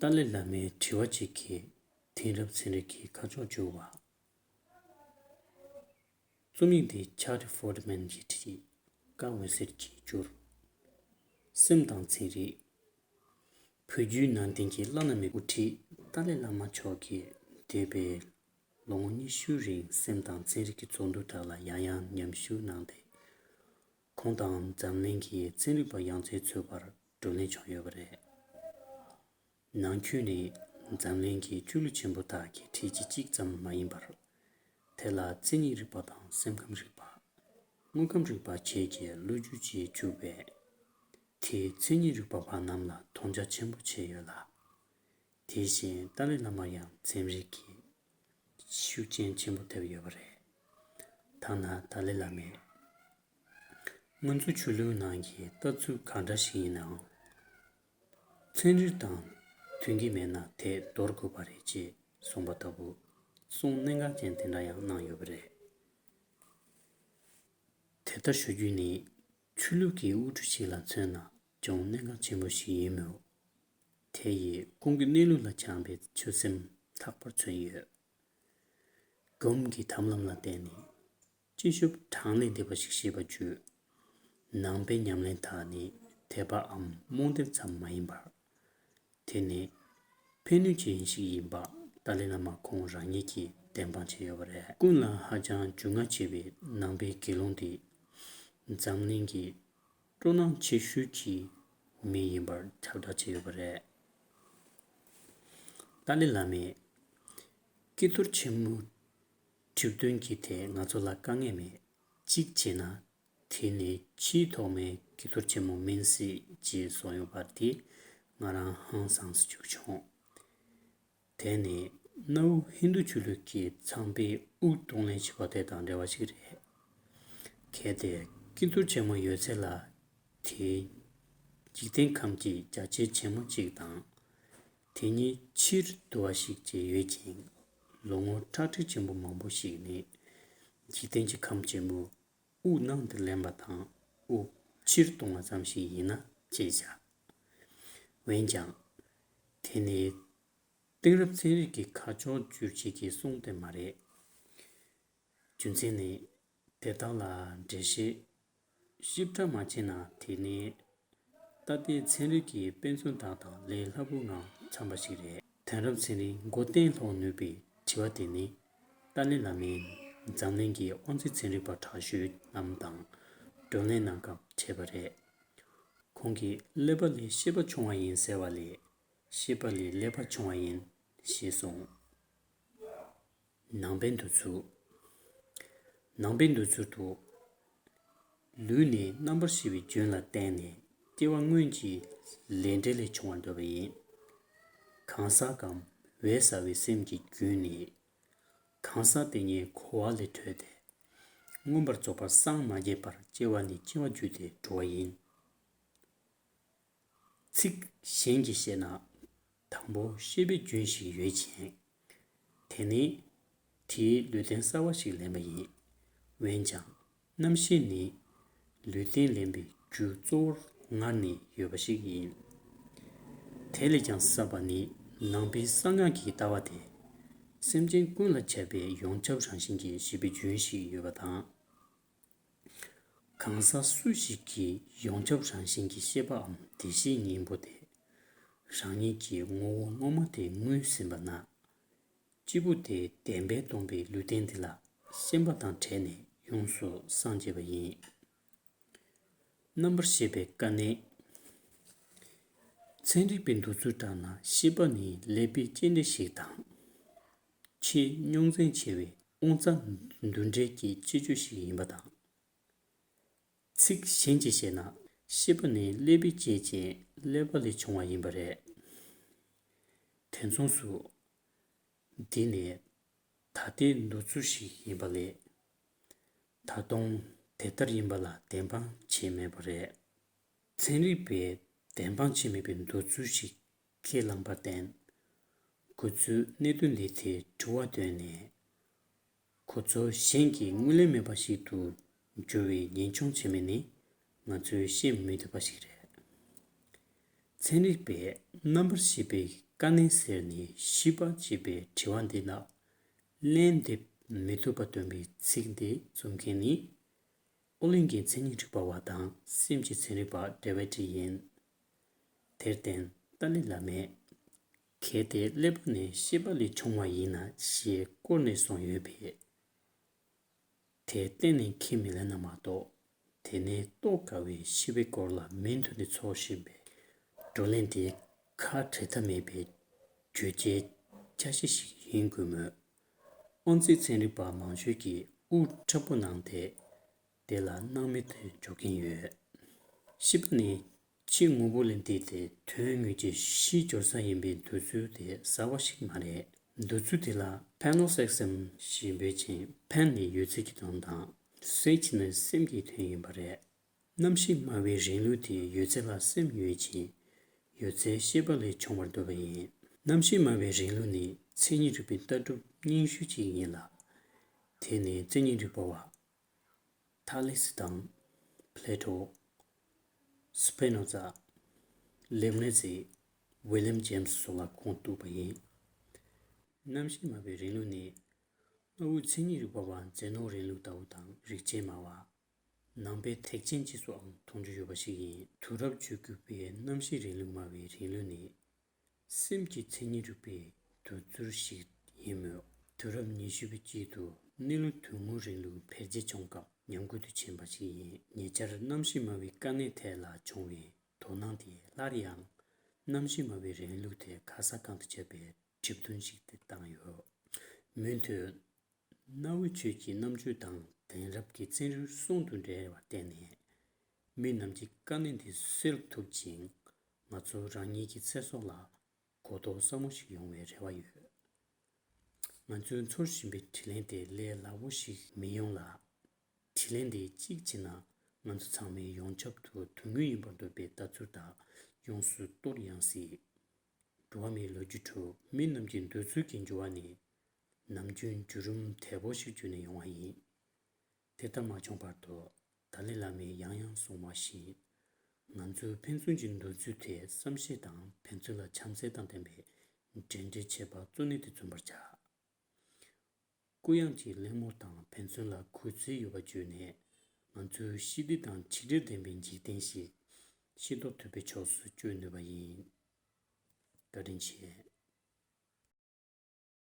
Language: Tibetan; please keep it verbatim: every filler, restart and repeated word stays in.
ཏཱ་ལའི་བླ་མའི་དྲི་བ་གཅིག་གིས་དེང་རབས་ཚན་རིག་གི་ཁ་ཕྱོགས་བསྒྱུར་བ། རྩོམ་ཡིག་འདི་ཆར་ལི་ཧྥོར་ཌི་མན་གྱིས་བྲིས། ཀ་འོད་ཟེར་གྱིས་བསྒྱུར། སེམས་དང་ཚན་རིག་བོད་བརྒྱུད་ནང་བསྟན་གྱི་བླ་ན་མེད་དབུ་ཁྲིད་ཏཱ་ལའི་བླ་མ་མཆོག་གིས་འདས་པའི་ལོ་ངོ་ཉི་ཤུ་རིང་སེམས་དང་ཚན་རིག་གི་ཚོགས་འདུ་ཁག་ལ་ཡང་ཡང་མཉམ་ཞུགས་གནང་སྟེ། ཁོང་དང་འཛམ་གླིང་གི་ཚན་རིག་པ་ཡོངས་རྫོགས་ཚོགས་པར་བགྲོ་གླེང་བྱུང་ཡོད་པ་རེད། ནང་ཁུལ་ནི་འཛམ་གླིང་གི་ཆོས་ལུགས་ཆེན་པོ་དག་གི་ཁྲིད་ཀྱི་གཅིག་ཙམ་མ་ཡིན་པར། དེ་ལ་མཚན་ཉིད་རིག་པ་དང་སེམས་ཁམས་རིག་པ། དངོས་ཁམས་རིག་པ་བཅས་ཀྱི་ལོ་རྒྱུས་ཀྱིས་ཕྱུག་པས། དེས་མཚན་ཉིད་རིག་པ་བ་རྣམས་ལ་དོན་རྒྱ་ཆེན་པོ་བྱས་ཡོད་ལ། དེ་བཞིན་ཏཱ་ལའི་བླ་མ་ཡང་ཚན་རིག་གི་ཤུགས་རྐྱེན་ཆེན་པོ་ཐེབས་ཡོད་པ་རེད། ཐ་ན་ཏཱ་ལའི་བླ་མས། ང་ཚོ་ཆོས་ལུགས་ནང་གི་ལྟ་ཚུལ་གང་འདྲ་ཞིག་ཡིན་ནའང་། ཚན་རིག་དང་མཐུན་གྱི་མེད་ན་དེ་དོར་དགོས་པ་རེད་ཅེས་གསུངས་པ་ལྟ་བུ་གསུང་གནད་འགག་ཅན་དེ་འདྲ་ཡང་གནང་ཡོད་པ་རེད། དེ་ལྟར་ཞུ་རྒྱུ་ནི། ཆོས་ལུགས་ཀྱི་དབུ་ཁྲིད་ཞིག་ལ་མཚོན་ན་ཅུང་གནད་འགག་ཆེན་པོ་ཞིག་ཡིན་མོད། དེ་ཡིས་ཁོང་གི་གནས་ལུགས་ལ་བཅངས་པའི་ཆོད་སེམས་ལྷག་པར་མཚོན་ཡོད། སྒོམ་གྱི་ཐབས་ལམ་ལ་བརྟེན་ནས་སྤྱི་ཞབས་གྲངས་ལས་འདས་པ་ཞིག་ཤེས་པ་བརྒྱུད། ནང་པའི་ཉམས་ལེན་དག་ནི་དད་པའམ་རྨོངས་དད་ཙམ་མ་ཡིན་པར། དེ་ནི་ཕན་ནུས་ཅན་ཞིག་ཡིན་པ་ཏཱ་ལའི་བླ་མ་ཁོང་རང་ཉིད་ཀྱིས་བདེན་དཔང་བྱས་ཡོད་པ་རེད། ཀུན་ལ་ཧ་ཅང་རྒྱུས་མངའ་ཆེ་བའི་ནང་པའི་དགེ་སློང་དེ་འཛམ་གླིང་གི་སྤྲོ་སྣང་ཆེ་ཤོས་ཀྱི་མི་ཡིན་པར་ཁྱབ་བསྒྲགས་བྱས་ཡོད་པ་རེད། ཏཱ་ལའི་བླ་མས་ཀྱི་ཐུར་ཆེན་མོ་གྲུབ་དོན་གྱི་ཐད་ང་ཚོ་ལ་དཀའ་ངལ་མེད། གཅིག་བྱས་ན། དེ་ནི་ཕྱིའི་ཐོག་མའི་ཀྱི་ཐུར་ཆེན་མོ་མིན་སྲིད་ཅེས་གསུངས་ཡོད་པ་དེ་ང་རང་ཧང་སངས་སུ་བཅུག་བྱུང་། དེ་ནི་གནའ་བོའི་ཧིན་རྡུ་ཆོས་ལུགས་ཀྱི་ཚངས་པས་དབུགས་གཏོང་ལེན་བྱེད་པ་དེ་དང་འདྲ་བ་ཞིག་རེད། གལ་ཏེ་ཀྱི་ཐུར་ཆེན་མོ་ཡོད་ཚད་ལ། དེའི་འཇིག་རྟེན་ཁམས་ཀྱི་རྒྱ་ཆེ་ཆེན་མོ་གཅིག་དང་། དེ་ཉིད་ཕྱིར་བསྡུ་བ་ཞིག་བཅས་ཡོད་ཅིང་། ལོ་ངོ་ཁྲག་ཁྲིག་ཆེན་པོ་མང་པོ་ཞིག་ནི་འཇིག་རྟེན་གྱི་ཁམས་ཆེན་མོ་དབུགས་ནང་དུ་ལེན་པ་དང་དབུགས་ཕྱིར་གཏོང་བ་ཙམ་ཞིག་ཡིན་ན་ཅེས་བྱ། འོན་ཀྱང་། དེ་ནི་དེང་རབས་ཚན་རིག་གི་ཁ་ཕྱོགས་བསྒྱུར་བྱེད་ཀྱི་གསུང་དེ་མ་རེད། རྒྱུ་མཚན་ནི། དེ་དག་ལ་འགྲེལ་བཤད་ཞིབ་ཕྲ་མ་བྱས་ན་དེ་ནི་ད་ལྟའི་ཚན་རིག་གི་དཔེ་མཚོན་དག་དང་ལས་སླ་པོའི་ངང་འཚམས་པ་ཞིག་རེད། དེང་རབས་ཚན་རིག་མགོ་རྟིང་སློག་ནུས་པའི་དྲི་བ་དེ་ནི་ཏཱ་ལའི་བླ་མས་འཛམ་གླིང་གི་དབང་འཛིན་ཚན་རིག་པ་དྲག་ཤོས་རྣམས་དང་བགྲོ་གླེང་གནང་སྐབས་བྱས་པ་རེད། ཁོང་གིས་ཀླད་པ་ལས་ཤེས་པ་བྱུང་བ་ཡིན་ཟེར་བ་ལས་ཤེས་པ་ལས་ཀླད་པ་བྱུང་བ་ཡིན་ཞེས་གསུངས། ནང་པའི་འདོད་ཚུལ། ནང་པའི་འདོད་ཚུལ་དུ། ལུས་ནི་རྣམ་པར་ཤེས་པའི་རྒྱུན་ལ་བརྟེན་ནས་སྐྱེ་བ་སྔོན་གྱི་ལས་འབྲས་ལས་བྱུང་བར་འདོད་པ་ཡིན། གང་ཟག་གམ་འོད་གསལ་བའི་སེམས་ཀྱི་རྒྱུན་ནི། གང་ཟག་དེ་ཉིད་འཁོར་བ་ལས་གྲོལ་ཏེ། མངོན་པར་རྫོགས་པར་སངས་མ་རྒྱས་པར་སྐྱེ་བ་ནས་སྐྱེ་བར་བརྒྱུད་དེ་འགྲོ་བ་ཡིན། ཚིག་གཞན་གྱིས་བཤད་ན། དང་པོ་ཤེས་པའི་རྒྱུན་ཞིག་ཡོད་ཅིང་། དེ་ནི་དེའི་ལུས་རྟེན་གསར་བ་ཞིག་ལེན་པ་ཡིན། འོན་ཀྱང་རྣམ་ཤེས་ནི་ལུས་རྟེན་ལེན་པའི་རྒྱུ་གཙོ་བོར་སྔར་ནས་ཡོད་པ་ཞིག་ཡིན། དེ་ལས་ཀྱང་ཟབ་པ་ནི་ནང་པའི་གསང་སྔགས་ཀྱི་ལྟ་བ་སྟེ། སེམས་ཅན་ཀུན་ལ་ཁྱབ་པའི་ཡོངས་ཁྱབ་རང་བཞིན་གྱི་ཤེས་པའི་རྒྱུན་ཞིག་ཡོད་པ་དང་། གང་ཟག་སུ་ཞིག་གིས་ཡོངས་ཁྱབ་རང་བཞིན་གྱི་ཤེས་པའམ་བདེ་གཤེགས་སྙིང་པོ་དེ་རང་ཉིད་ཀྱི་ངོ་བོ་ངོ་མ་དེ་ངོས་ཟིན་པ་ན། སྐྱེས་བུ་དེ་བདེན་པས་སྟོང་པའི་ལུས་རྟེན་འདི་ལ་ཞེན་པ་དང་བྲལ་ནས་ཡོངས་སུ་སངས་རྒྱས་པ་ཡིན། རྣམ་པར་ཤེས་པའི་དཀའ་གནད། ཚན་རིག་པའི་འདོད་ཚུལ་ལྟར་ན་ཤེས་པ་ནི་ཀླད་པའི་སྐྱེ་འབྲས་ཤིག་དང་། ཆེས་རྙོག་འཛིང་ཆེ་བའི་དབང་རྩ་འདུ་འབྲལ་གྱི་ཁྱད་ཆོས་ཤིག་ཡིན་པ་དང་། ཚིག་གཞན་གྱིས་བཤད་ན་ཤེས་པ་ནི་ཀླད་པས་སྐྱེད་ཅིང་ཀླད་པ་ལས་བྱུང་བ་ཡིན་པ་རེད། དེ་མཚུངས་སུ། འདི་ནི་ད་ལྟའི་འདོད་ཚུལ་ཞིག་ཡིན་པ་ལས། ད་དུང་དེ་ལྟར་ཡིན་པ་ལ་བདེན་དཔང་བྱས་མེད་པ་རེད། ཚན་རིག་པས་བདེན་དཔང་བྱས་མེད་པའི་འདོད་ཚུལ་ཞིག་ཁས་བླངས་པར་བརྟེན། ཁོ་ཚོས་གནད་དོན་འདི་ཐད་དྲི་བ་བཏོན་ནས། ཁོ་ཚོ་གཞན་གྱིས་ངོས་ལེན་མེད་པ་ཞིག་ཏུ་འགྱུར་བའི་ཉེན་མཆོང་ཆེན་མོ་ནི་ང་ཚོས་བཤད་མི་ཐུབ་པ་ཞིག་རེད། ཚན་རིག་པས་རྣམ་པར་ཤེས་པའི་ བཀའ་གནད་ཟེར་ནས་ཤེས་པ་ཅེས་པའི་དྲི་བ་འདི་ལ་ལན་འདེབས་མི་ཐུབ་པ་སྟོན་པའི་ཚིག་འདི་རྩོམ་མཁན་ནི་ཨོ་གླིང་གི་མཚན་ཉིད་རིག་པ་བ་དང་སེམས་ཀྱི་ཚན་རིག་པ་ཌེ་ཝི་ཌི་ཡིན། དེར་བརྟེན་ཏཱ་ལའི་བླ་མས། གལ་ཏེ་ཀླད་པ་ནི་ཤེས་པ་ལས་བྱུང་བ་ཡིན་ན་ཞེས་བསྐོར་ནས་གསུངས་ཡོད་པས། དེ་གཏན་ནས་ཁས་མི་ལེན་ན་མ་གཏོགས། དེ་ནས་རྟོགས་དཀའ་བའི་ཤེས་པའི་སྐོར་ལ་མུ་མཐུད་ནས་འཚོལ་བཞིན་པའི་བགྲོ་གླེང་དེ་ཁ་བྲལ་ཐབས་མེད་པའི་བརྗོད་བྱའི་ཆ་ཤས་ཤིག་ཡིན་དགོས་མོད། དབང་རྩའི་ཚན་རིག་པ་མང་ཤོས་ཀྱིས་དབུགས་ཕྲན་བུ་ནང་དེ་དེ་ལ་སྣང་མེད་དུ་འཇོག་གིན་ཡོད། ཤེས་པ་ནི་ཕྱི་དངོས་པོ་ལས་འདས་ཏེ་དོན་དངོས་ཀྱི་ཤེས་སྦྱོར་ས་ཡིན་པའི་འདོད་ཚུལ་དེ་གསར་བ་ཞིག་མ་རེད། འདོད་ཚུལ་དེ་ལ་Panpsychism ཞེས་འབོད་ཅིང་། Pan ནི་ཡོད་ཚད་ཀྱི་དོན་དང་། Psyche ནི་སེམས་ཀྱི་དོན་ཡིན་པ་རེད། རྣམ་ཤེས་སྨྲ་བའི་རིང་ལུགས་དེ་ཡོད་ཚད་ལ་སེམས་ཡོད་ཅིང་། ཡོད་ཚད་ཤེས་པ་ལས་བྱུང་བར་འདོད་པ་ཡིན། རྣམ་ཤེས་སྨྲ་བའི་རིང་ལུགས་ནི་མཚན་ཉིད་རིག་པའི་ལྟ་གྲུབ་རྙིང་ཤོས་ཅིག་ཡིན་ལ། དེ་ནི་མཚན་ཉིད་རིག་པ་བ། ཐ་ལེ་སི་དང་། Plato། Spinoza། Leibniz། William James སོགས་ལ་ཁུངས་གཏུགས་པ་ཡིན། རྣམ་ཤེས་སྨྲ་བའི་རིང་ལུགས་ནི། གནའ་བོའི་མཚན་ཉིད་རིག་པ་བ་ཛེ་ནོ་རིང་ལུགས་ལྟ་བུ་དང་རིགས་ཅན་སྨྲ་བ། ནང་པའི་ཐེག་ཆེན་བཅས་སུའང་མཐོང་རྒྱུ་ཡོད་པ་ཞིག་ཡིན། དུས་རབས་བཅུ་དགུ་པའི་རྣམ་ཤེས་རིང་ལུགས་སྨྲ་བའི་རིང་ལུགས་ནི། སེམས་ཀྱི་མཚན་ཉིད་རིག་པའི་འདོད་ཚུལ་ཞིག་ཡིན་མོད། དུས་རབས་ཉི་ཤུ་པའི་དཀྱིལ་དུ་གནས་ལུགས་དོན་དངོས་རིང་ལུགས་འཕེལ་རྒྱས་བྱུང་སྐབས་ཉམས་རྒུད་དུ་ཕྱིན་པ་ཞིག་ཡིན། ཉེ་ཆར་རྣམ་ཤེས་སྨྲ་བའི་དཀའ་གནད་ཐད་ལ་བྱུང་བའི་དོ་སྣང་དེས་སླར་ཡང་རྣམ་ཤེས་སྨྲ་བའི་རིང་ལུགས་དེ་ཁ་གསལ་གང་དུ་བྱས་པའི་གྲུབ་དོན་ཞིག་ཏུ་བཏང་ཡོད། མུ་མཐུད། གནའ་བོའི་ཆོས་ཀྱི་རྣམ་དཔྱོད་དང་དེང་རབས་ཀྱི་ཚན་རིག་ཟུང་དུ་འབྲེལ་བར་བརྟེན་ནས། མི་རྣམས་ཀྱིས་དཀའ་གནད་འདི་སེལ་ཐུབ་ཅིང་། ང་ཚོ་རང་ཉིད་ཀྱི་ཚེ་སྲོག་ལ་གོ་རྟོགས་ཟབ་མོ་ཞིག་ཡོང་བའི་རེ་བ་ཡོད། ང་ཚོས་འཚོལ་བཞིན་པའི་དྲིས་ལན་དེ་ལས་སླ་པོ་ཞིག་མི་ཡོང་ལ། དྲིས་ལན་དེ་གཅིག་བྱས་ན་ང་ཚོ་ཚང་མས་ཡོངས་ཁྱབ་ཏུ་དོན་དངོས་ཡིན་པར་འདོད་པའི་ལྟ་ཚུལ་དག་ཡོངས་སུ་གཏོར་ཡང་སྲིད། འགྲོ་བ་མིའི་ལོ་རྒྱུས་ཁྲོད་མི་རྣམས་ཀྱི་འདོད་ཚུལ་གྱི་འགྱུར་བ་ནི། ནམ་རྒྱུན་བརྒྱུད་རིམ་དལ་པོ་ཞིག་བརྒྱུད་ནས་ཡོང་བ་ཡིན། དེ་ལྟར་མ་བྱུང་བར་དུ། ཏཱ་ལའི་བླ་མས་ཡང་ཡང་གསུངས་པ་བཞིན། ང་ཚོས་ཕན་ཚུན་གྱི་འདོད་ཚུལ་དེ་བསམ་ཤེས་དང་ཕན་ཚུན་ལ་བྱམས་བརྩེ་དང་ལྡན་པའི་འབྲེལ་འདྲིས་བྱེད་པ་གཙོ་གནད་དུ་འཛིན་པར་བྱ། གུ་ཡངས་ཀྱི་གླེང་མོལ་དང་ཕན་ཚུན་ལ་གུས་བརྩི་ཡོད་པ་བརྗོད་ནས། ང་ཚོས་ཞི་བདེ་དང་མཆིལ་སྒྲིལ་ལྡན་པའི་འཇིག་རྟེན་ཞིག་ཤེས་རྟོགས་ཐུབ་པའི་ཕྱོགས་སུ་བསྐྱོད་ནུས་པ་ཡིན། བཀའ་དྲིན་ཆེ།